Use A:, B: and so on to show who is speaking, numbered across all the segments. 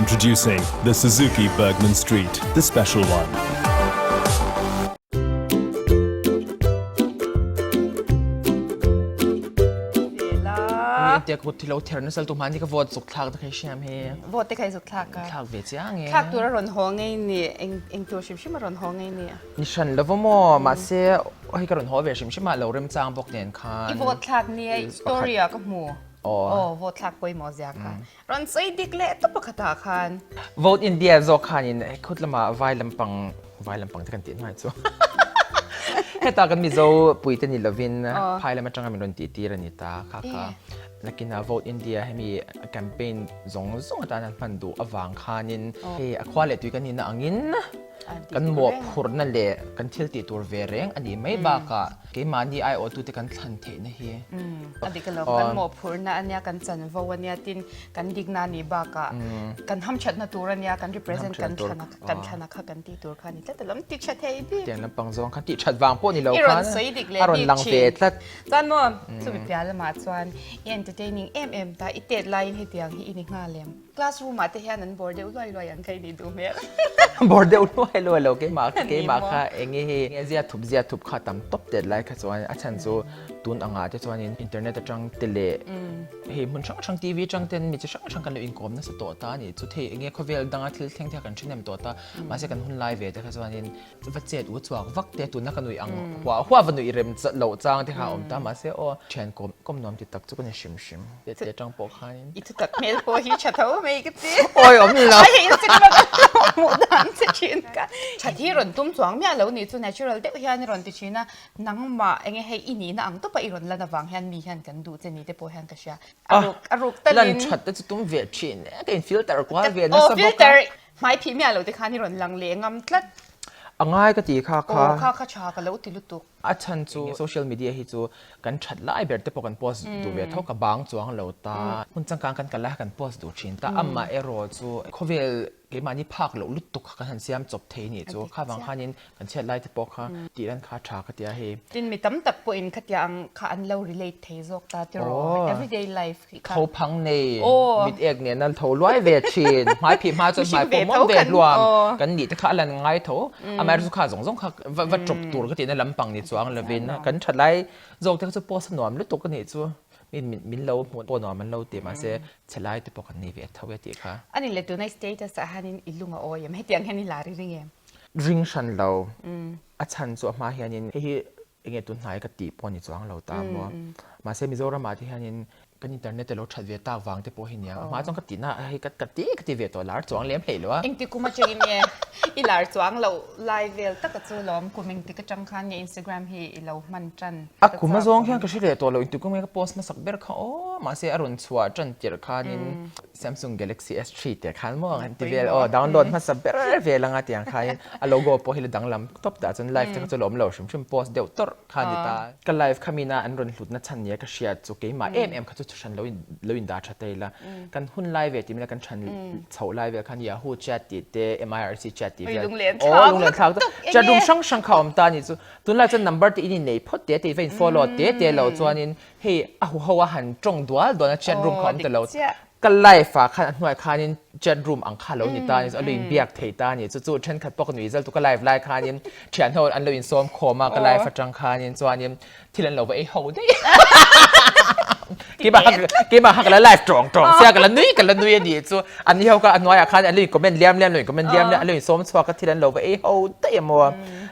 A: Introducing the Suzuki Burgman Street, the special one.
B: Tia kut thilo ther nasal tu hmani ka vote zuk thlak ta khai siam he.
C: Vote te khai zuk thlak ka.
B: Thlak ve chiang e.
C: Thlak tur a rawn haw ngei ni eng eng tur hrim hrim a rawn haw ngei ni.
B: Ni hran lova maw mahse hei ka rawn haw ve hrim hrim a lo remchang bawk nen khan.
C: I vote thlak ni a story ah ka hmu. Aw vote thlak pawimawh zia kha. Rawn sawi dik leh tawp pakhat ah khan.
B: Vote India zawk khanin khut lama vai lampang vai lampang te kan tih hnuai chu heta kan Mizo pui te ni lovin phai lam atanga min rawn tih tir a ni ta kha kha nakina Vote India hemi campaign zawng zawng atan an hman duh avang khanin hei a khua leh tui kan nihna angin Kan mawhphurhna leh kan thil tih tur ve reng a nih mai bakah keimahni aiawhtute kan thlan theihna hi.
C: A dik alawm, kan mawhphurhna a nia, kan chanvo a nia, tin kan dikna a nih bakah kan hamthatna tur a nia, kan represent kan thlan a kan thlan a kha kan tih tur kha a ni tlat alawm, ti tha thei bik.
B: Tiang lampang zawng khan tih that vang pawh ni lo khan a rawn lang ve tlat.
C: Chuan maw, chumi piah lamah chuan i entertaining em em ta, i tet laiin hetiang hi i ni nghal em? Classroom ah te hian an bawr deuh luai luai ang kha i nih duh hmel.
B: Bawr deuh luai luai lo keimah keimah kha eng nge hi zia thup zia thup kha tam tawp tet lai kha chuan a chhan chu tun angah te chuanin internet atang te leh hei hmun hrang hrang TV atang ten mi chi hrang hrang kan lo inkawm nasa tawh ta a nih chu thei eng nge khawvel danga thil thleng te kha kan hre nem tawh ta mahse kan hun lai ve te kha chuanin Va chet u chhuak vak te tuna ka nuih ang huah huah va nuih rem loh chang te kha a awm ta mahse aw thian kawm kawm nuam ti tak chu ka ni hrim hrim te te atang pawh khanin.
C: I thutak hmel pawh hi tha tho mai ka ti.
B: Awi awm lo.
C: Ai hei Instagram a kan lo hmuh dan che thin ka. That hi rawn tum chuang miah lo nih chu natural deuh hian i rawn ti thin a, nangmah enge hei i nihna ang tawpa i rawn lan avang hian mi hian kan duh che ni te pawh hian ka hria. A ruk a ruk talin.
B: Lan that te chu tum ve thin e ka in filter kual ve nasa bawk a.
C: Hmai phih miah lo te khan i rawn lang leh ngam tlat.
B: A ngai ka ti kha kha.
C: Aw kha kha tha ka lo ti lutuk.
B: A chhan chu social media hi chu kan that lai ber te pawh kan post duh ve tho ka bang chuang lo ta. Hmun changkang kan kal lai kha kan post duh thin ta. Amah erawh chu khawvel keimahni phak loh lutuk kha kan han siam chawp thei nih chu kha vang khanin Kan chhiat lai te pawh kha tih lan kha tha ka ti a hei.
C: Tin mi tam tak pawhin khatia ang kha an lo relate thei zawk ta tiraw everyday life hi kha.
B: Tho phang nei mit ek nen a tho luai ve thin hmai phih hma chuan hmai pawh mawm ve hluam kan nih te kha a lan ngai tho amaherawhchu kha zawng zawng kha va chawp tur ka tihna lampang ni chuang lovin kan that lai zawk te kha chu post a nuam lutuk a nih chu min min lo hmuh pawh nuam an lo ti mahse chhe lai te pawh kan nei ve tho e tih kha.
C: Ani le tunai status ah hianin i lung a awi em hetiang hian i la ri ring em?
B: Ring hran lo. A chhan chu a hma hianin hei hi enge tun hnai ka tih pawh a ni chuang lo ta maw. Mahse Mizoram ah te hianin kan internet te lo that ve tak vang te pawh hi nia. A hma chuan ka tihna hei ka ka ti ka ti ve tawh lar chuang lem hlei lo a.
C: Engti kum atangin nge i lar chuang loh lai vel taka chu lawm kum engtik atang khan nge Instagram hi i lo hman tan
B: A kum azawng hian ka hre leh tawh lo engti kum nge ka post hmasak ber kha aw mahse a rawn chhuah tan tirh khanin Samsung Galaxy S3 te khan maw an ti vel aw download hmasa ber vel anga tiang khain a logo pawh hi la danglam tawp dah chuan live te kha chu la awm lo hrim hrim post deuh tawrh kha a ni ta. Ka live kha mina an rawn hlutna chhan nia ka hriat chu keimah em em kha chu thuhran lo in lo in dah tha ta ila kan hun lai ve tih mila kan than chhoh lai vel khan Yahoo chat tih te MIRC chat tih vel aw lunglen thlak lutuk chat room hrang hrang kha a awm ta a ni chu tunlai chuan number te in innei phawt te te va in follow te te lo chuanin Hei a huho a han tawng dual dual a chat room kha awm ta lo. Ka life ah khan a hnuai khanin chat room ang kha lo ni ta a ni chu a lo inbiak thei ta a ni chu chu thenkhat pawh ka nui zel tu ka live lai khanin thian ho an lo insawm khawm a ka live atang khanin chuanin thil an lo va ei ho daih keimah kha keimah kha ka la live tawng tawng sia ka la nui ka la nui a ni chu an ni ho kha a hnuaiah khan an lo in comment liam liam lo in comment liam liam an lo insawm chhuak a thil an lo va ei ho daih a maw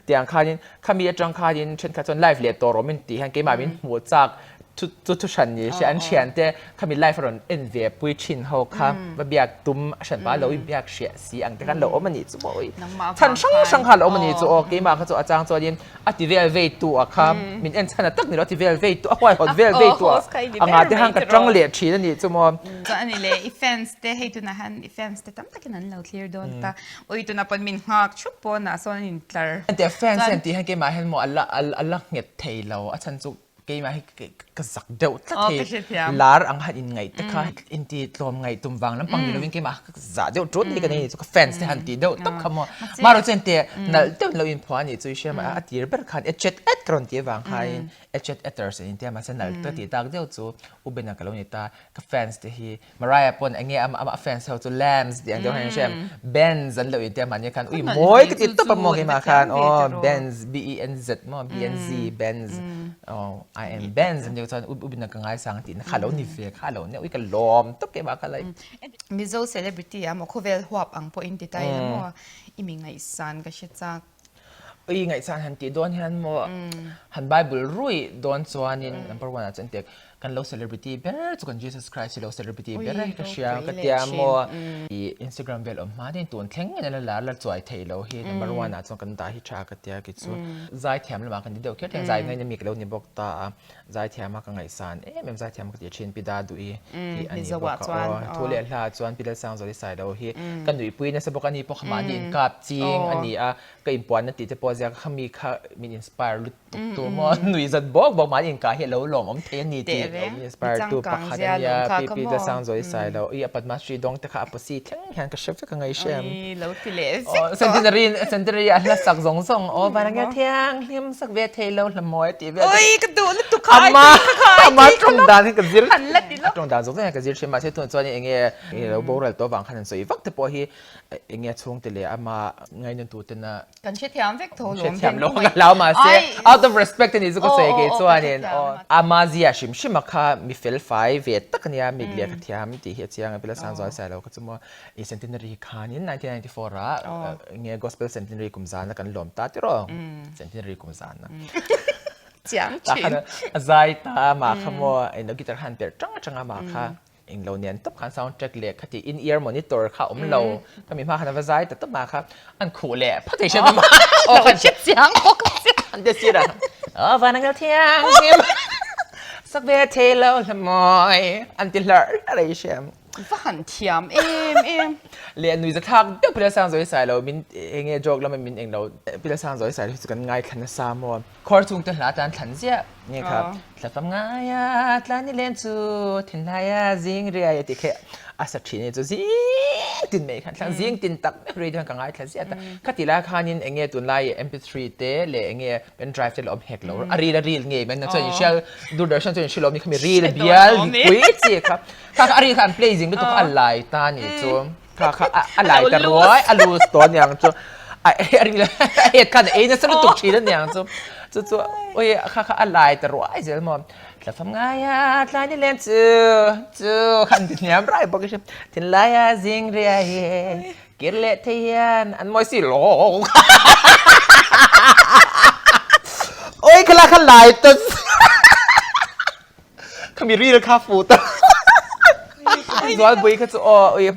B: tiang khanin Khami atang khanin thenkhat chuan live leh tawh rawh min tih hian keimah min hmuh chak chu chu thu hran ni hria an thian te khami live a rawn en ve pui thin ho kha va biak tum a hran pa lo in biak hriah si ang te khan lo awm a nih chu maw ui chhan hrang hrang kha lo awm a nih chu aw keimah kha chu a chang chuanin a ti vel vei tu a kha min en chhan a tak ni lo a ti vel vei tu a huaihawt vel vei tu a anga te khan ka tang leh thin a nih chu maw.
C: Chuan a ni le i fans te hei tunah hian i fans te tam takin an lo thlir dawn ta. Ui tuna pawn min nghak thup pawn ah sawn an intlar.
B: Tia fans hian tih hian keimah hian maw a la a la nghet thei lo a chhan chu. Keimah hi ka zak deuh tlat hi lar ang han in ngaih te kha inti tlawm ngaih tum vang lampang ni lovin keimah ka zah deuh tut hi ka nei chu ka fans te han tih deuh tawp kha maw marawh chuan te nalh deuh lo in phuah a nih chu i hria mai a tir ber khan echet et ka rawn tih avang khain echet etters an intia mahse nalh ka tih tak deuh chu u Bena ka lo ni ta ka fans te hi Mariah pawn enge a fans ho chu Lambs tih ang deuh hian an hria em Benz an lo intia mahni khan ui mawi ka ti tawp a maw keimah khan aw Benz B E N Z maw B N Z Benz aw I am Benz an tih chuan u Bina ka ngaisang tihna kha lo ni ve kha lo nia ui ka lawm tawp keimah kha like
C: Mizo celebrity a maw khawvel huap ang pawhin ti ta ila maw i mi ngaihsan ka hre chak.
B: Ui ngaihsan han tih dawn hian maw han Bible rui dawn chuanin number one ah chuan tek kan lo celebrity ber chu kan Jesus Christ hi lo celebrity ber a ka hria ka tia maw i Instagram vel awm hma te tun thleng in a la lar la chuai thei lo hi number one ah chuan kan dah hi tha ka tia ki chu zaithiam lamah kan ti deuh kher thei zai ngaina mi ka lo ni bawk ta a zaithiam a ka ngaihsan em em zaithiam ka ti thin Pi Daduhi hi a ni bawk a aw thu leh hla chuan Pi Lalsangzawli Sailo hi ka nuihpui nasa bawk a ni pawh kha mahni inkap ching a ni a ka inpuanna tih te pawh ziak kha mi kha min inspire lutuk tu maw nui zat bawk bawk mahni inkah hi a lo lawm awm thei a ni tih min inspire tu pakhat a nia Pi Pi Lalsangzawli Sailo i a Padma Shri dawng te kha a posi thleng hian ka hre vek a ngaihhrem centenary centenary a hla sak zawng zawng aw vanangel thianghlim sak ve thei lo hla mawi tih vel
C: Oi ka duh lutuk kha
B: ama ama tawng dan hi ka zir a tawng dan zawng zawng hian ka zir thin mahse tunah chuan eng nge lo boral tawh avang khan an sawi vak te pawh hi eng nge a chhungte leh ama ngainawm tu tena
C: kan hrethiam vek tho lawm
B: hrethiam lo ka hlau mahse out of respect ani chu ka sawi kei chuanin ama zia hrim hrim a kha mi fel fai ve tak ania mi lehkha thiam tih hi a chiang a Bila Sangzual Sailo kha chu maw I centenary khanin 1994 ah nge gospel centenary kum zana kan lawm ta tiraw centenary kum zana
C: chiang thin
B: a zai ta mah kha maw eng guitar khan perh tang tang a mah kha eng lo nen tawp khan sound track leh khati in ear monitor kha awm lo ka mi hma khan ava zai ta tawp mah kha an khuh leh phawt thei hriat mah
C: aw khan hriat chiang bawk
B: an te sir a aw van angel thiang sak ve thei lo hla mawi an ti hlarh hlarh a i hriam
C: Va han thiam em em.
B: Leh nui zathlak deuh Pila Sangzawi Sailo min eng nge joke lama min eng lo Pila Sangzawi Sailo hi chu kan ngaithla nasa maw. Khawr chungte hla tan thlan ziah nge kha Thla fam ngaia tlan i len chu thinlaia zing riai a ti khe a sa thin hi chu zing tin mai khan thlang zing tin tak mek radio hian ka ngaithla ziah ta. Khati lai khanin eng nge tunlai mp3 te leh eng nge Pen drive te la awm hek lo a ril a ril ngei mai na chuan in hrial Doordarshan chuan in hrilh awm ni khami ril bial pui chi kha kha kha a ril kha an play zing lutuk a lai ta ni chu kha kha a lai ta ruai a loose tawh aniang chu a a ril a het khan a ei nasa lutuk thin aniang chu chu chu ui kha kha a lai ta ruai zel maw tla fam ngai a tlai ni len chu chu kha an ti hniam rai bawk i hria thinlai a zing riai e Kir leh thei hian an mawi si lo. Oi khala kha lai ta. Khami ril kha fu ta. Zual bui kha chu aw oi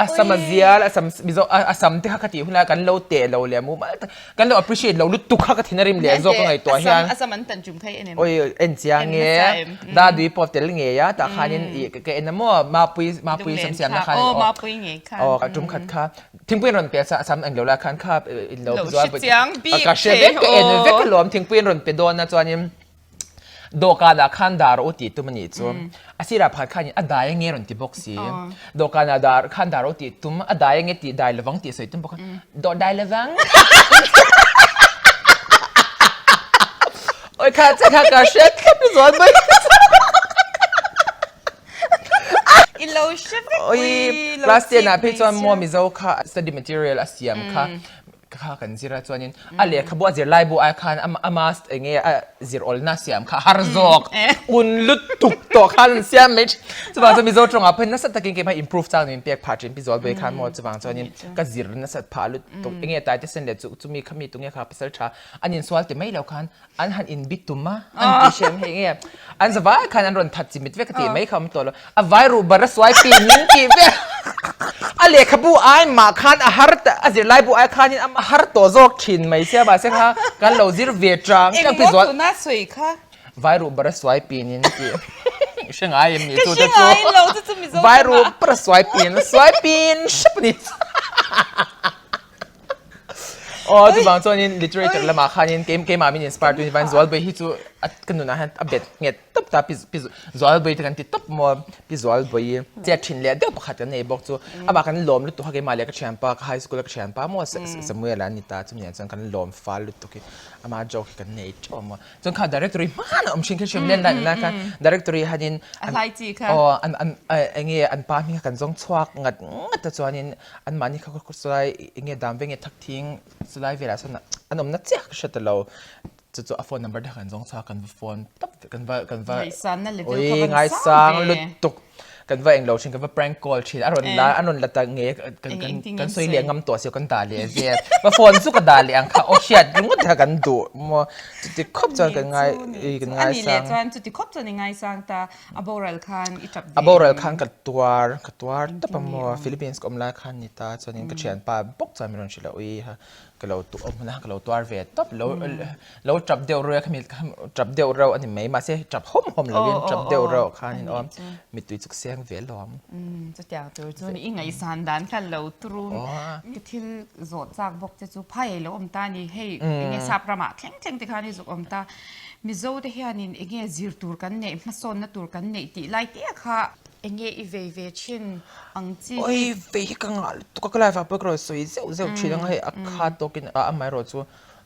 B: a sam a zial a sam mizo a sam te kha ka tih hunah kan lo teh lo leh mumal tak kan lo appreciate lo lutuk kha ka thin a rim leh zawk a ngaihtuah hian.
C: A sam an tan tum kha i en em?
B: Oi en chiang e. Dadui pawh tel ngei a tah khanin i ka en a maw Mapui Mapui sam siamna khan
C: aw Mapui ngei khan
B: aw tum khat kha thingpui an rawn pe a sam englo lai khan kha in lo
C: lo hre chiang bik
B: ka hre vek ka en vek alawm thingpui an rawn pe dawn a chuanin dawhkanah khan dar u tih tum a nih chu a sirah pakhat khanin a dai ange rawn ti bawk si dawhkanah dar khan dar u tih tum a dai ange tih dai lovang tih sawi tum bawk a dawh dai lovang Oi kha che kha ka hriat thlap ni zual mai.
C: I lo hre vek
B: ui. Class 10 ah phei chuan maw Mizo kha study material a siam kha kha kan zir a chuanin a lehkhabu a zirlai bu ai khan ama eng nge a zir awlna siam kha har zawk un lutuk tawh khan an siam mai chuvang chuan Mizo tawngah pawhin nasa takin keimah improve chang niin pek phah thin Pi Zualbei khan maw chuvang chuanin ka zir nasat phah lutuk eng nge Taite sen leh chu chumi khami tunge kha pasal tha an insual ti mai lo khan an han in bit tum a an ti hriam hei nge an zavai khan an rawn that chimit vek a tih mai kha awm tawh lo a vai ruh bar a suai pin in tih vel a lehkhabu ai mah khan a har ta a zirlai bu ai khanin a har tawh zawk thin mai sia mahse kha kan lo zir ve chang
C: chang pi zual tuna sawi kha
B: vai ruh bar a suai pin in tih hre ngai em ni chu
C: te chu
B: vai ruh bar a suai pin suai pin hrep a ni. Aw chuvang chuanin literature lamah khanin keimah min inspire tu ni van Zualbawi hi chu ka nunah hian a bet nghet tawp ta pi pi Zualbawi te kan ti tawp maw pi Zualbawi chet thin leh deuh pakhat kan nei bawk chu amah kan lawm lutuk a keimah leh ka thianpa ka high school a ka thianpa maw Samuel-a a ni ta chumi ah chuan kan lawm fal lutuk hi ama joke hi kan nei teuh a maw Chuan kha directory hman a awm thin kha hriam len lai lai khan directory hanin
C: A hlai chi kha.
B: Aw an an enge an pa hming kha kan zawng chhuak ngat ngat a chuanin an mahni kha chulai enge dam veng nge thak thing chulai velah sawn an awmna chiah ka hre ta lo. Chu chu a phone number te kha kan zawng chhuak kan va phone tawp kan va kan va
C: Ngaihsanna level kha
B: ui
C: van sang
B: ngaisang
C: ve.
B: lutuk. Kan va englo thin, kan va prank call thin, a rawn la, a rawn la ta nge kan kan kan sawi leh ngam tawh si kan dah leh zel. Va phone chu ka dah leh ang kha aw hriat ringawt kha kan duh maw. Chuti khawp chuan kan ngai kan ngaisang.
C: Ani leh chuan chuti khawp chuan i ngaisang ta, a boral khan i tap ve.
B: A boral khan ka tuar, ka tuar tawp a maw. Philippines ka awm lai khan ni ta chuanin ka thianpa bawk chuan min rawn hrilh a ui ha. Ka lo tu awm huna ka lo tuar ve tawp lo lo tap deuh reuh khami tap deuh reuh a ni mai mahse tap hawm hawm lovin tap deuh reuh khanin awm mittui chu ka seng ve lawm.
C: Chutiang tur chu i ngaihsan dan kha lo trum ka thil zawh chak bawk te chu phai ei lo awm ta ni hei enge sap ramah thleng thleng te khan i zuk awm ta Mizo te hianin enge zir tur kan neih hmasawnna tur kan neih tih lai te kha Enge i vei ve thin ang chi hi?
B: Oi vei hi ka ngah lutuk a, ka life ah pawh ka rawn sawi zeuh zeuh thin ang a, hei a kha tawkin a amaherawh chu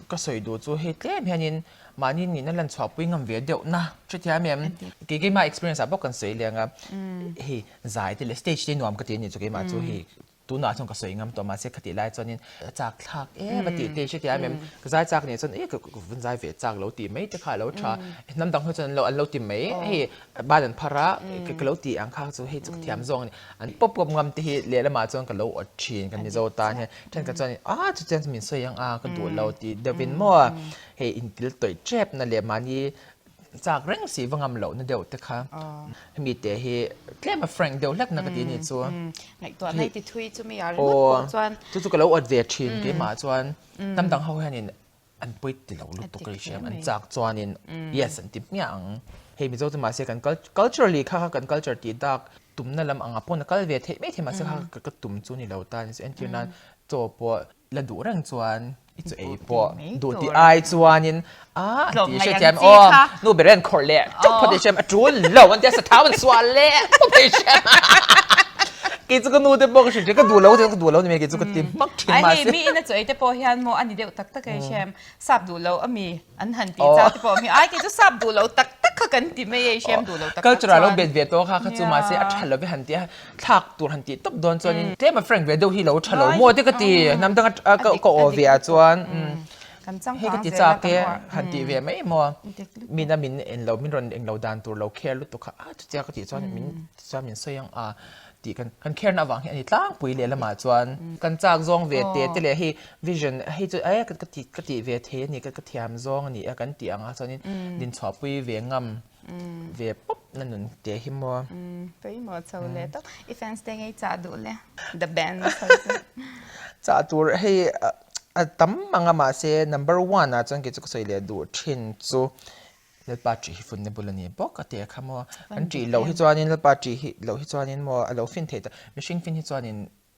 B: ka sawi duh chu hei tlem hianin mahni nihna lan chhuahpui ngam ve deuh na hrethiam em? Kei keimah experience ah bawk kan sawi leng a, hei zai te leh stage te nuam ka ti a ni chu keimah chu hei Tunah chuan ka sawi ngam tawh mahse khatih lai chuanin a chak thlak em a tih te hre thiam em? Ka zai chak nih chuan e ka vun zai ve chak lo tih mai te kha a lo tha. Hnam dang ho chuan an lo an lo ti mai hei ban an phar a ka lo ti ang kha chu hei chu ka thiam zawng a ni. An pawp pawp ngam te hi lehlamah chuan ka lo awt thin kan Mizo tan hian. Thenkhat chuan a chutiang chu min sawi ang a ka duh lo tih deuhin maw hei intil tawih tepna leh mahni Chak reng si va ngam lohna deuh te kha hemi te hi tlem a frank deuh hlek na ka ti ni chu.
C: Ngaihtuahna i ti thui chu mi ah ringawt pawh chuan.
B: Chu chu ka lo awt ve thin keimah chuan hnam dang ho hianin an pawi ti lo lutuk a hriam an chak chuanin yes an ti hmiah ang. Hei Mizo chu mahse kan culturally kha kha kan culture tih dak tumna lam angah pawn a kal ve theih mai thei mahse kha ka tum chu ni lo ta entir nan chaw pawh la duh reng chuan i chu ei pawh duh tih ai chuanin a an ti hrethiam aw nu ber an khawrh leh teuh phawt ei hriam a tul lo an tia sathau an suah leh phawt ei hriam kei chu ka nu te pawh ka hrilh ka duh lo ka duh lo ni mai kei chu ka ti hmak thin
C: mahse mi in a chu ei te pawh hian maw a ni deuh tak tak ei hriam sap duh lo ami an han tih chang te pawh mi ai kei chu sap duh lo tak tak kha kan ti mai ei hriam duh lo tak tak
B: culture a lo bet ve tawh kha kha chu mahse a tha lo ve han tia thlak tur han tih tawp dawn chuanin tlem a frank ve deuh hi lo tha lo maw te ka ti hnam danga ka ka aw ve ah chuan hei ka ti chak e han tih ve mai maw min a min en lo min rawn eng lo dan tur lo care lutuk kha a chutia ka tih chuan min chuan min sawi ang a tih kan kan care na avang hi a ni tlangpui leh lamah chuan kan chak zawng ve te te leh hei vision hei chu e ka ti ka tih ve thei a ni ka thiam zawng a ni a kan tih ang a chuanin dinchhuahpui ve ngam Ve pawp na nun te hi maw.
C: Pawimawh chho leh tawp. I fans te ngei chah duh le. The band.
B: Chah tur hei a tam ang a mahse number one ah chuan kei chu ka sawi leh duh thin chu Lalpa ṭih hi funna bul a ni bawk a ti a kha maw. Kan ṭih loh hi chuanin Lalpa ṭih hi loh hi chuanin maw a lo fin theih ta mihring fin hi chuanin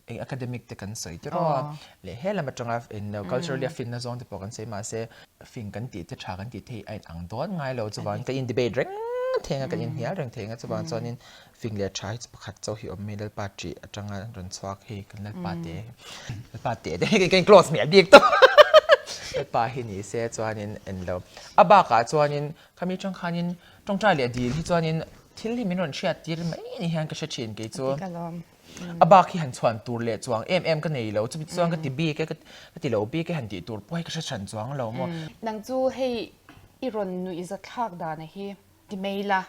B: eng academic te kan sawi tiraw a leh he lam atanga in lo culturally a finna zawng te pawh kan sawi mahse fing kan tih te tha kan tih te hi a in ang dawn ngai lo chuvang kan in debate reng theng a kan in hnial reng theng a chuvang chuanin fing leh tha hi chu pakhat chauh hi awm mai Lalpa ṭih atanga rawn chhuak hei kan Lalpa te Lalpa te te hei kan close hmel bik tawh Lalpa hi ni se chuanin en lo a bakah chuanin khami tang khanin tawngtai leh dil hi chuanin thil hi min rawn hriat tir mai ni hian ka hre thin kei chu. A bak hi han chhuan tur leh chuang em em ka nei lo, chumi chuan ka ti bik e, ka ti lo bik e han tih tur pawh hi ka hre hran chuang lo maw.
C: Nang chu hei i rawn nuih zathlak dan a hi ti mai la,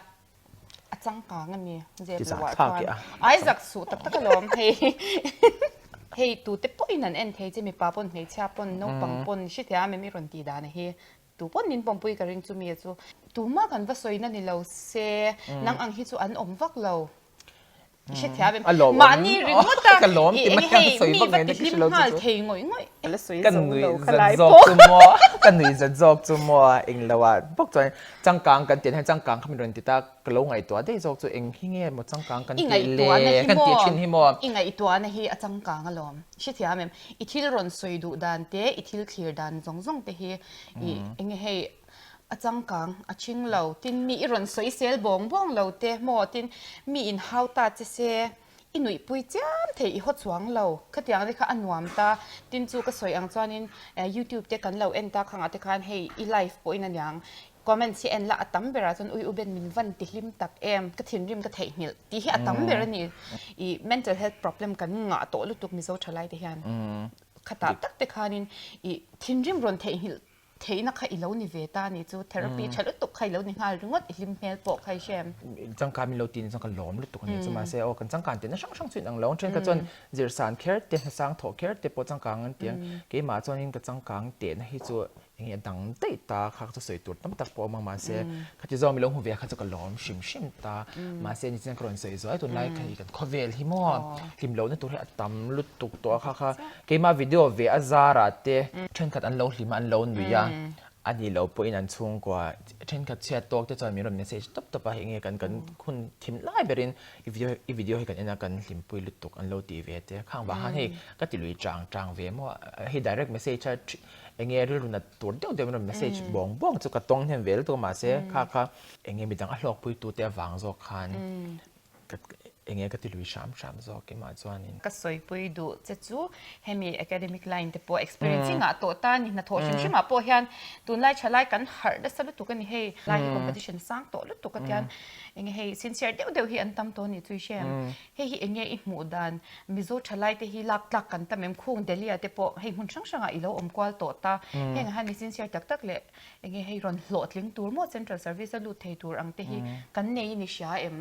C: a changkang a ni zep lo ah chuan ai zak suh tak tak alawm hei hei tute pawhin an en thei che mipa pawn hmeichhia pawn naupang pawn hrethiam em i rawn tih dan a hi tu pawn min pawmpui ka ring chumi chu tumah kan va sawina ni lo se nang ang hi chu an awm vak lo. I hrethiam em?
B: A lawm awm.
C: Mahni ringawt a
B: Ka lawm
C: i
B: ti
C: eng
B: mai a
C: hei
B: sawi
C: mi
B: vak
C: va
B: ngaihna
C: ti
B: ka
C: hlim
B: hre lo chu
C: nghal
B: chu.
C: thei ngawih ngawih. Ka la sawi
B: Ka
C: zo
B: nui
C: lo kha
B: zat
C: lai
B: zawk
C: pawh.
B: chu maw ka nui zat zawk chu maw eng lo ah bawk chuan changkang kan tih hian changkang kha min rawn ti ta ka lo ngaihtuah daih zawk chu eng hi nge maw changkang kan
C: I
B: tih
C: ngaihtuahna
B: le
C: hi
B: kan tih
C: maw
B: thin hi maw.
C: I ngaihtuahna hi a changkang alawm. Hrethiam em? I thil rawn sawi duh dan te i thil thlir dan zawng zawng te hi i eng nge hei A changkang, a ching lo, tin mi i rawn sawi sel bawng bawng lo te maw, tin mi in hau ta che se i nuihpui chiam thei i haw chuang lo, khatiang te kha a nuam ta, tin chu ka sawi ang chuanin youtube te kan lo en ta khangah te khan hei i live pawhin a niang, comments hi en la a tam berah chuan ui u Ben min van ti hlim tak em, ka thinrim ka theihnghilh tih hi a tam ber a ni, i mental health problem kan ngah tawh lutuk Mizo thalai te hian khatah tak te khanin i thinrim rawn theihnghilh Theihna kha i lo ni ve ta ni chu therapy tha lutuk kha i lo ni nghal ringawt i hlim hmel pawh kha i hre em?
B: Changkan min lo ti ni chuan ka lawm lutuk a ni chu mahse aw kan changkan tihna hrang hrang chu inang lo ang then kha chuan zirsan kher te hnasang thawh kher te pawh changkang an ti ang keimah chuanin ka changkang tehna hi chu enge a dang daih ta kha chu sawi tur tam tak pawh a awm ang mahse khati zawng min lo hmu ve kha chu ka lawm hrim hrim ta mahse nichina ka rawn sawi zuai tunlai kha hi kan khawvel hi maw hlim lohna tur hi a tam lutuk tawh a kha kha Keimah video ve a zarah te thenkhat an lo hlim a, an lo nui a, a nih loh pawhin an chhungkua thenkhat chhiat tawk te chuan min rawn message tawp tawp a, hei nge kan kan hun thim lai berin i video i video hi kan en a kan hlimpui lutuk an lo ti ve te, khang vang khan hei ka ti lui chang chang ve maw, hei direct message a eng nge rilru nat tur deuh deuh min rawn message bawng bawng chu ka tawng hnem ve lutuk a mahse kha kha eng nge midang a hlawkpui tu te avang zawk khan Ka enge ka ti lui hram hram zawk keimah chuanin.
C: Ka sawipui duh che chu hemi academic line te pawh experience hi ngah tawh ta ni hnathawh hrim hrimah pawh hian tunlai thalai kan harh nasa lutuk a ni hei lai hi competition sang tawh lutuk a tian enge hei sincere deuh deuh hi an tam tawh a ni chu i hre em hei hi enge i hmuh dan Mizo thalai te hi lak tlak kan tam em khung Delhi ah te pawh hei hmun hrang hrangah i lo awm kual tawh ta heng ah hian mi sincere tak tak leh Enge hei rawn hlawhtling tur maw Central Service a lut thei tur ang te hi kan nei in i hria em?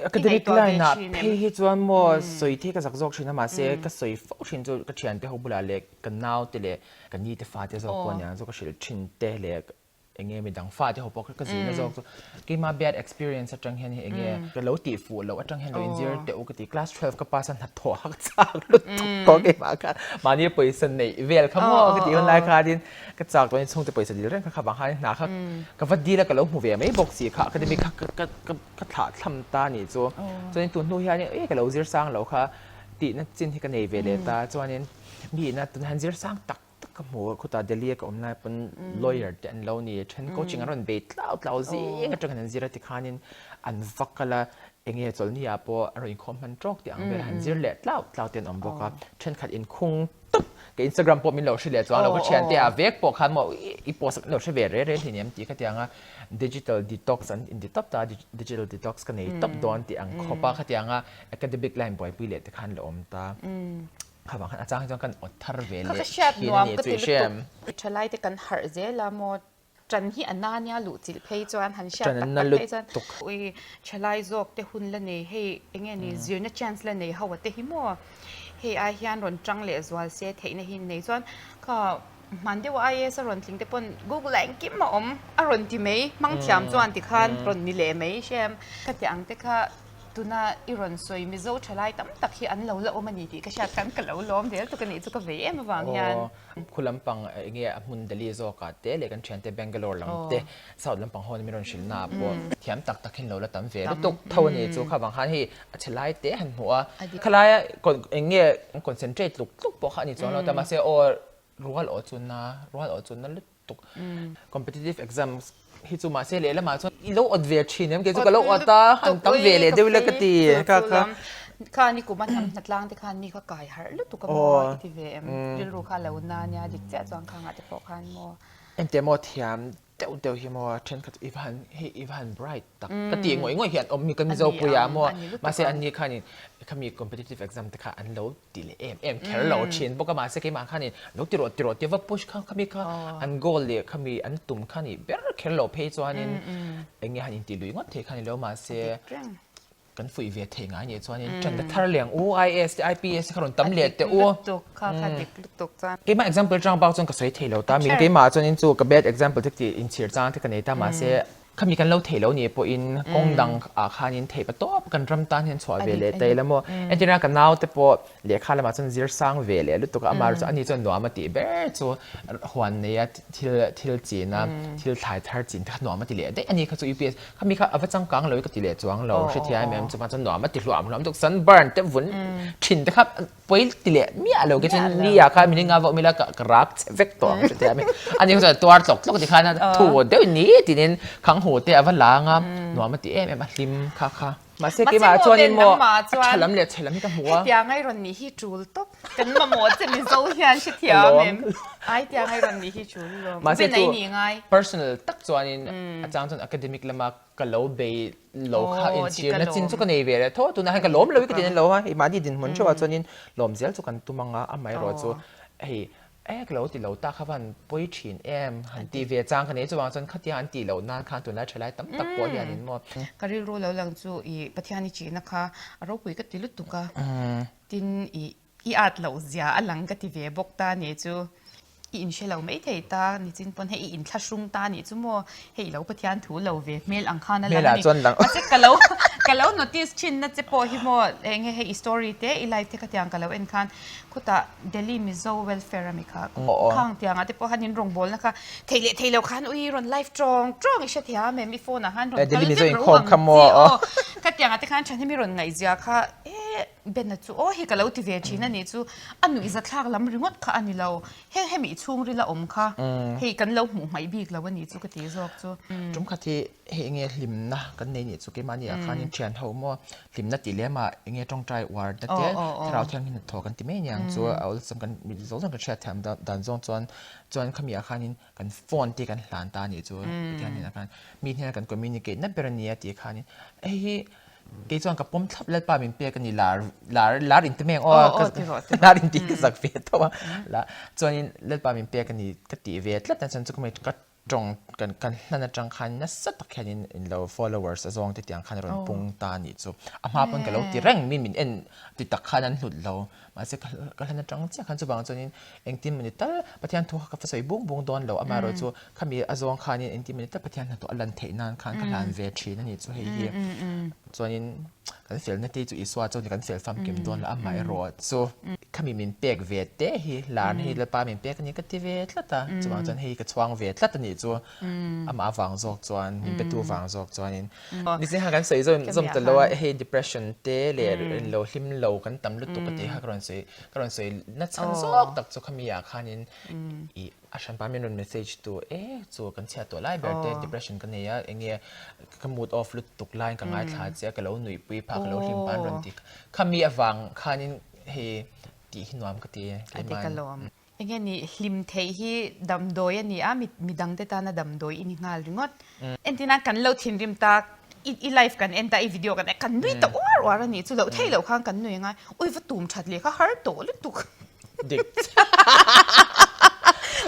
B: Academic line ah phei hi chuan maw sawi thei ka zak zawk thin a mahse ka sawi fo thin chu ka thiante ho bulah leh ka nau te leh ka ni te fa te zawk pawh aniang chu ka hrilh thin te leh enge midang fa te ho pawh ka zirna zawk chu keimah bad experience atang hian hei enge ka lo tih fuh loh atang hian lo inzir teh u ka ti class 12 ka pass a hnathawh hak chak lutuk tawh keimah khan mahni pawisa neih vel kha maw ka tih hun lai khanin Ka chak tawhin chhungte pawisa dil reng kha kha vang khan hna kha ka va dil a ka lo hmu ve mai bawk si kha academic kha ka ka ka thlah thlam ta nih chu. Chuanin tun hnu hianin e ka lo zir sang lo kha tihna chin hi ka nei ve leh ta chuanin mi ina tuna han zir sang tak tak ka hmu a khutah Delhi a ka awm lai pawn lawyer te an lo ni then coaching an rawn bei tlau tlau zing atangin an zir a tikhanin an va kal a enge chawlhni ah pawh an rawn inkhawm hman tawk tih ang vel han zir leh tlau tlau te an awm bawk a thenkhat inkhung tawp ka Instagram pawh min lo hre leh chuang lo ka thiante ah vek pawh khan maw i post min lo hre ve re re hli nem tih ka tiang a digital detox an inti tawp ta digital detox ka nei tawp dawn tih ang khawp a khatiang a academic line buaipui leh te khan la awm ta kha vang khan a chang hi chuan kan awt thar ve leh thin a ni chu i hre em.
C: Thalai te kan harh zel a maw Ṭan hi a na nia luh chilh phei chuan han hriat tak tak phei chuan ui ṭhalai zawk te hun la nei hei enge ni zirna chance la nei ho a te hi maw hei ai hian rawn ṭang leh zual se theihna hi nei chuan kha hman deuh a IAS a rawn tling te pawn google ah engkim a awm a rawn ti mai hmang thiam chuan tikhan rawn ni leh mai hrem ka ti ang te kha Tuna i rawn sawi Mizo thalai tam tak hi an lo la awm a ni tih ka hriat khan ka lo lawm zel tuk a nih chu ka vei em avang hian.
B: Aw, khu lampang enge a hmun Delhi zawkah te leh kan thiante Bangalore lam te South lampang ho min rawn hrilh naah pawh thiam tak tak hian lo la tam ve lutuk tho a ni chu kha vang khan hei a chhe lai te han hmuh a khalaia enge concentrate tluk tluk pawh kha a ni chuang lo ta mahse aw rual aw chu na rual aw chu na lutuk. tuk competitive exams hi chu mahse lehlamah chuan i lo awt ve thin em kei chu ka lo awt a han tam ve leh deuh ila ka ti kha kha
C: kha ni kum a hnam hnatlang te khan mi kha kai harh lutuk a maw i ti ve em rilru kha lo na nia dik chiah chuan kha ngah te pawh khan maw
B: engte maw thiam deuh deuh hi maw thenkhat i va han hei i va han bright tak ka tih ngawih ngawih hian awm mi kan Mizo puia maw mahse an ni khanin khami competitive exam te kha an lo ti leh em em kher lo thin bawk a mahse keimah khanin lo ti rawh ti rawh tia va push kha khami kha an goal leh khami an tum kha nih ber kher lo phei chuanin eng nge han intih lui ngawt thei kha ni lo mahse kan fuih ve thei ngai nih chuanin ṭan la thar leh ang u IAS te IPS te kha rawn tam leh teh u keimah example ṭang bak chuan ka sawi thei lo ta min keimah chuanin chu ka bad example te tih inchhir chang te ka nei ta mahse. Khami kan lo thei lo nih pawhin kawng dang ah khanin theih pa tawp kan ram tan hian chhuah ve leh ta ila maw. Entirna ka nau te pawh lehkha lamah chuan zir sang ve leh lutuk a, amah erawh chu ani chuan nuam a tih ber chu huan neia thil thil chin a, thil thlai thar chin te kha nuam a ti leh daih a ni kha chu UPS khami kha a va changkang lo i ka ti leh chuang lo hrethiam em chuvang chuan nuam a ti hluam hluam tuk sunburn te vun thin te kha pawi ti leh miah lo ke chuan ni ah khan min inga vawh mila ka rak che vek tawh ang hrethiam em ani kha chuan tuar tlawk tlawk ti khan a thu deuh ni tinin khang hu te a va lang a nuam a ti em em a hlim kha kha. Mahse keimah chuanin maw a tha lam leh chhe lam hi ka hmu a.
C: Hetiang ai rawn nih hi tul tawp. Kan mamawh che Mizo hian hrethiam em. Ai tiang ai rawn nih hi tul lawm.
B: Mahse tu personal tak chuanin a chang chuan academic lama ka lo bei lo kha inchhirna chin chu ka nei ve leh tho. Tunah hian ka lawm lo i ka ti lo a, hei mahni dinhmun theuhah chuanin lawm zel chu kan tum ang a, amaherawh chu hei E ka lo ti lo ta kha van pawi thin em han ti ve chang ka nei chuvang chuan khatiang an tih loh nan khan tunlai thalai tam tak pawh hianin maw.
C: Ka rilru lo lang chu i Pathian i chihna kha a ropui ka ti lutuk a, tin i i at loh zia a lang ka ti ve bawk ta nih chu i inhre lo mai thei ta nichin pawn hei i inthlahrung ta nih chu maw hei i lo Pathian thu lo ve hmel ang khan a lang a ni mahse ka lo ka lo notice thin na che pawh hi maw eng nge hei i story te i live te khatiang ka lo en khan Khutah Delhi Mizo Welfare ami kha khang tiangah te pawh khan in rawngbawlna kha thei leh thei lo khan ui rawn live tawng tawng i hre thiam em i phone ah khan rawn kal vek rawh u ang chi aw khatiangah te khan thahnem i rawn ngaihzia kha e Ben-a chu aw hi ka lo ti ve thin a nih chu a nuihza thlak lam ringawt kha a ni lo heng hemi chhungril a awm kha hei kan lo hmuh hmaih bik lo a nih chu ka ti zawk chu.
B: Tumkhat hi hei enge hlimna kan nei nih chu keimahni ah khanin thian ho maw hlimna tih lem ah enge tawngtai uar na te thlarau thianghlim hnathawh kan ti mai aniang chu a awlsam kan mi zawng zawng kan hriat thiam dan zawng chuan chuan khami ah khanin kan phone te kan hlan ta nih chu Pathian hnenah khan mi hnenah kan communicate na ber ania tih khanin hei hi kei chuan ka pawm thlap Lalpa min pek ani lar lar lar in ti mai ang aw lar in tih ka zak ve tho a chuanin Lalpa min pek ani ka tih ve tlat na chuan chu ka Tawng kan kan hlan atang khan nasa tak hian in in lo followers a zawng te tiang khan a rawn pung ta anih chu. A hma pawn ka lo ti reng mi min en ti tak khan an hlut lo. Mahse ka ka hlan atang chiah khan chuvang chuanin engtin mawni tal Pathian thu kha ka va sawi bung bung dawn lo amaherawh chu khami a zawng khanin engtin mawni tal Pathian hnathawh a lan theih nan khan ka hlan ve thin anih chu hei hi. Chuanin kan felna te chu Isua chuan kan fel famkim dawn lo amaherawh chu khami min pek ve te hi larna hi Lalpa min pek a ni ka ti ve tlat a, chuvang chuan hei ka chhuang ve tlat a nih chu amah avang zawk chuan min petu vang zawk chuanin nichin khan kan sawi zawm zawm ta lo a hei depression te leh lo hlim lo kan tam lutuk a tih kha ka rawn sawi ka rawn sawi nachhan zawk tak chu khami ah khanin ih A hranpa min rawn message tu e chu kan chhiat tawh lai ber te depression ka nei a enge ka mood off lutuk laiin ka ngaithla che a ka lo nuihpui phah ka lo hlim pah an rawn ti khami avang khanin hei tih hi nuam ka ti
C: e keimah. Enge ni hlim theih hi damdawi a ni a midangte tana damdawi i ni nghal ringawt. Entirna kan lo thinrim tak i live kan en ta i video kan en kan nui ta uar uar a nih chu loh theih loh khan kan nui angai ui va tum that leh kha har tawh lutuk.
B: Dik.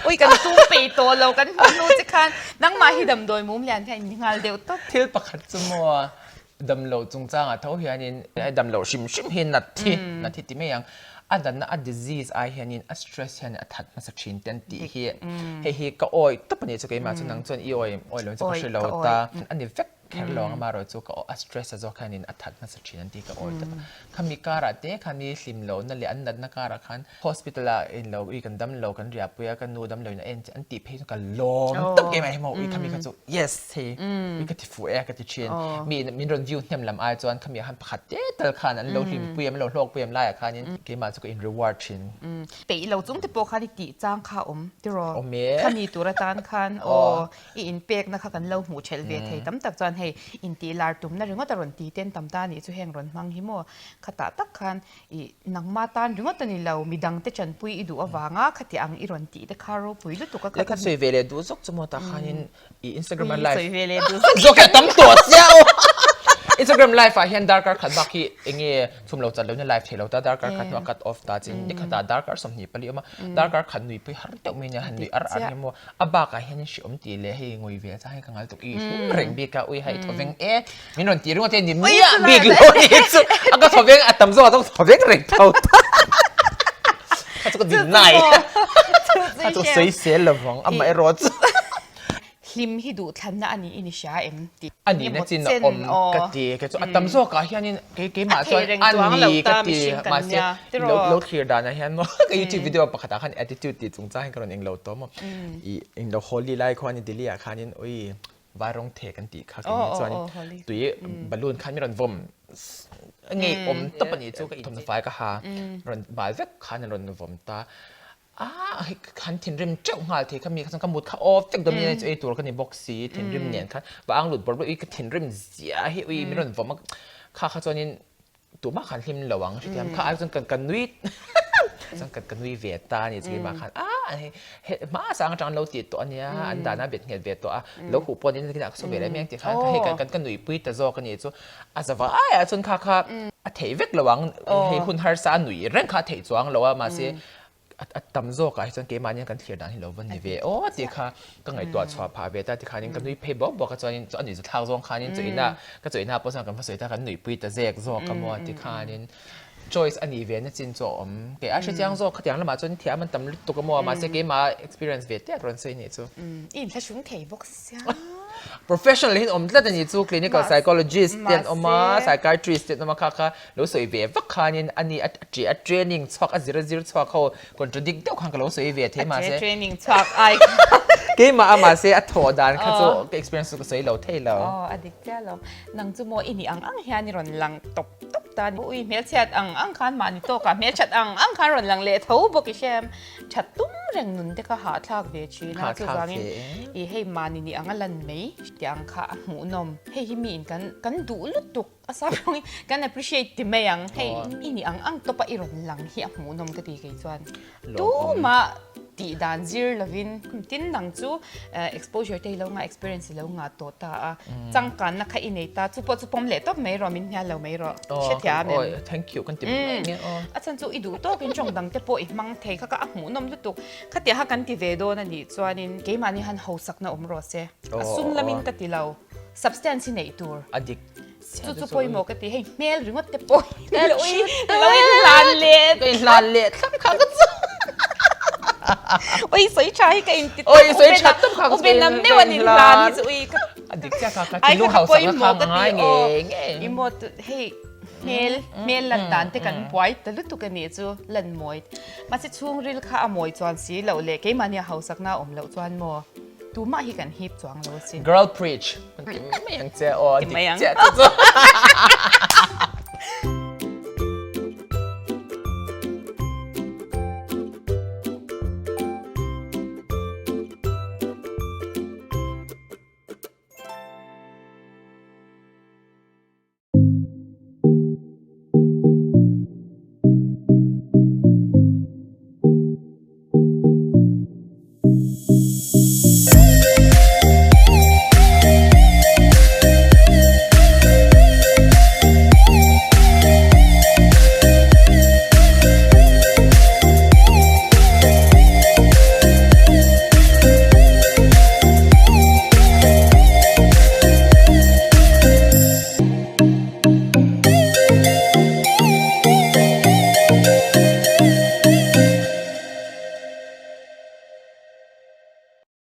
C: Ui kan tum pei tawh lo kan hmuh hnu che khan nangmah hi damdawi mum lian kha in ni nghal deuh tawp.
B: Thil pakhat chu maw damlo chungchangah tho hianin damlo hrim hrim hi nat hi nat hi ti mai ang a danna a disease ai hianin a stress hian a that hmasa thin te an tih hi hei hi ka awi tawp a nih chu keimah chu nang chuan i awi awi lo chu ka hre lo ta a ni vek kher lo ang amaherawh chu ka a stress a zawk hianin a that hmasa thin an tih ka awi tawp a khami karah te khan i hlim lohna leh an natna karah khan hospital ah in lo ui kan dam lo kan riahpui a ka nu dam lo in a en che an tih phei chu ka lawm tawp keimah hi maw ui khami kha chu yes hei ui ka ti fuh e ka ti thin mi min rawn view hnem lam ai chuan khami ah khan pakhat te tal khan an lo hlimpui em an lo hlawkpui em laiah khanin keimah chu ka in reward thin.
C: Peih lo chung te pawh khan i tih chang kha awm tiraw?
B: Awm e.
C: Khami tur atan khan aw I inpekna kha kan lo hmuh ṭhelh ve thei tam tak chuan hei intih lar tumna ringawt a rawn ti ten tam ta nih chu heng rawn hmang hi maw khatah tak khan i nangma tan ringawt a ni lo midangte ṭanpui i duh avanga khati ang i rawn tih te kha ropui lutuk a
B: kha ka sawi ve leh duh zawk chu maw tah khanin i Instagram a live
C: sawi ve leh duh zawk
B: zawk hi a tam tawh chiah aw Instagram live ah hian darkar khat bak hi enge chhum lo chat lo in a live thei lo ta darkar khat hnuah cut off ta chin nikhatah darkar 24 awm a darkar khat nuipui har deuh mai nia han nui ar ar hi maw A bakah hian in hreawm tih leh hei ngawi ve chang hi ka ngal tuk i hlim reng bik a ui hai thawveng e min rawn tih ringawt e ni miah bik lo ni chu a ka thawveng a tam zawk ah chuan ka thawveng reng tho ta kha chu ka deny kha chu ka sawisel lovang amaherawh chu.
C: Hlim hi duhthlanna a nih i ni hria em tih
B: A nihna chin a awm ka ti. Kei chu a tam zawkah hianin kei keimah chuan a ni ka ti. Mahse lo lo thlir danah hian maw ka YouTube video pakhatah khan attitude tih chungchang hi ka rawn englo tawh maw. I englo Holi lai khuanin Delhi ah khanin ui vai rawng thek an tih kha keini chuanin tui balloon khan mi rawn vawm ngei awm tawp a nih chu ka thawmhnaw fai ka ha rawn bal vek khan an rawn vawm ta. Ah hei khan thinrim teuh nghal thei kha mi kha chuan ka mut kha aw vek dawn nia chu ei tur ka ni bawk si thinrim nen khan va ang lut bawrh bawrh ui ka thinrim zia hi ui min rawn vawm a kha kha chuanin tumah khan hlim lo ang hrethiam kha ai chuan ka nui chuan ka nui ve ta a ni chu keimah khan ah hei he hma sang atang an lo tih tawh ania an dan a bet nghet ve tawh a lo huh pawh niin ka saw ve leh mai ang tih khan hei ka nuipui ta zawk a ni chu a za vai ah chuan kha kha a theih vek lo ang hei hun harsa a nui reng kha a theih chuang lo a mahse a tam zawkah hi chuan keimahni kan thlir dan hi lo va ni ve aw tih kha ka ngaihtuah chhuah phah ve ta tikhanin ka nui phei bawk bawk a chuanin a nuih zathlak zawng khanin chaw inah ka chaw inah pawh chuan kan va sawi ta kan nuihpui ta zek zawk a maw tikhanin choice a nih ve na chin chu a awm kei a hrechiang zawk khatiang lamah chuan thiam an tam lutuk a maw mahse keimah experience ve tep rawn sawi nih chu.
C: I inthlahrung thei bawk sia.
B: Professional hi an awm tlat a ni chu clinical psychologist te an awm a psychiatrist te an awm a kha kha lo sawi ve vak khanin a ni a ṭe a training chhuak a zir a zir chhuak ho contradict deuh khan ka lo sawi ve thei mahse
C: A ṭe training chhuak ai khan
B: keimah a mahse a thawh dan kha chu ka experience chu ka sawi lo thei lo.
C: Aw a dik chiah lo. Nang chu maw i nih ang ang hian i rawn lang tawp tawp ta a ni. Ui hmelchhiat ang ang khan mahni tawkah hmelthat ang ang khan rawn lang leh tho bawk i hre em. That tum reng nun te kha hahthlak ve thin a, chuvangin i hei mahni ni ang a lan mai tih ang kha a hmuhnawm. Hei hi mi in kan kan duh lutuk a sap rawngin kan appreciate ti mai ang. Hei i ni ang ang tawpa i rawn lang hi a hmuhnawm ka ti kei chuan. Tumah tih dan zir lovin tin nang chu exposure te hi lo ngah experience hi lo ngah tawh ta a, changkanna kha i nei ta, chu pawh chu pawm leh tawp mai rawh min hnial lo mai rawh. Hrethiam em?
B: Thank you kan ti mai nge aw.
C: A chhan chu i duh tawkin tawng dang te pawh i hmang thei kha ka a hmuhnawm lutuk. Khatiang kha kan ti ve dawn a nih chuanin keimahni han hausakna awm rawh se. A sum lamin ka ti lo. Substance hi neih tur.
B: A dik.
C: Chu chu pawimawh ka ti. Hei hmel ringawt te pawh lo inhlan leh.
B: Ka inhlan leh thlap kha ka chu.
C: Ui sawi tha hi ka inti
B: tawp. Ui sawi tha tawp kha ka
C: chu. Ube lam deuh an inhlan hi chu ui ka.
B: A dik chiah kha ka thinlung hausakna kha ka ngai ngei ngei.
C: I maw hei hmel hmel lan dan te kan buai ta lutuk a nih chu lan mawi. Mahse chhungril kha a mawi chuan si loh leh keimahni a hausakna a awm loh chuan maw tumah hi kan hip chuang lo asin.
B: Girl preach kan ti mai ang che aw a dik chiah chu chu.